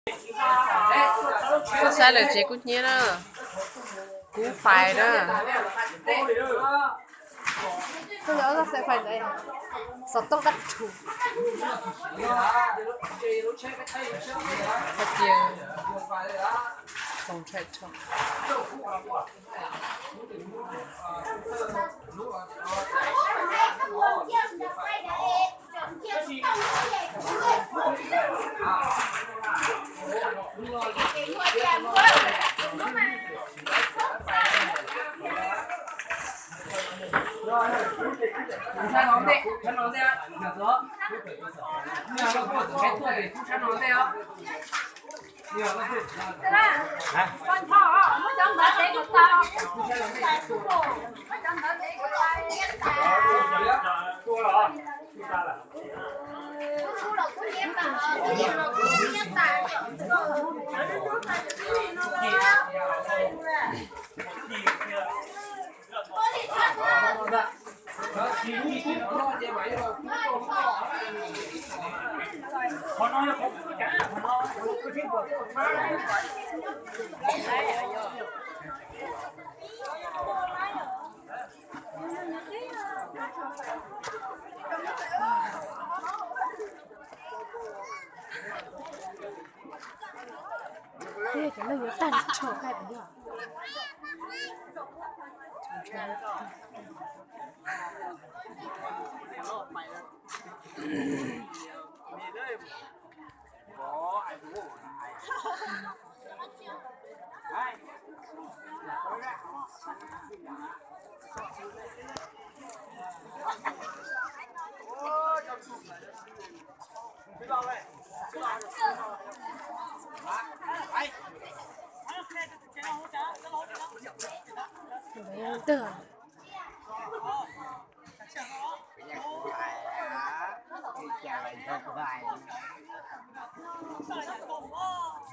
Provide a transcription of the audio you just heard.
Koj saib lawm tsev kub hnyiab na, kub fais na. Koj xav fais ntawd, xov tooj dab rhuv. Hais tias txaus ntshai dhau. Cov neeg yuav tag nrho.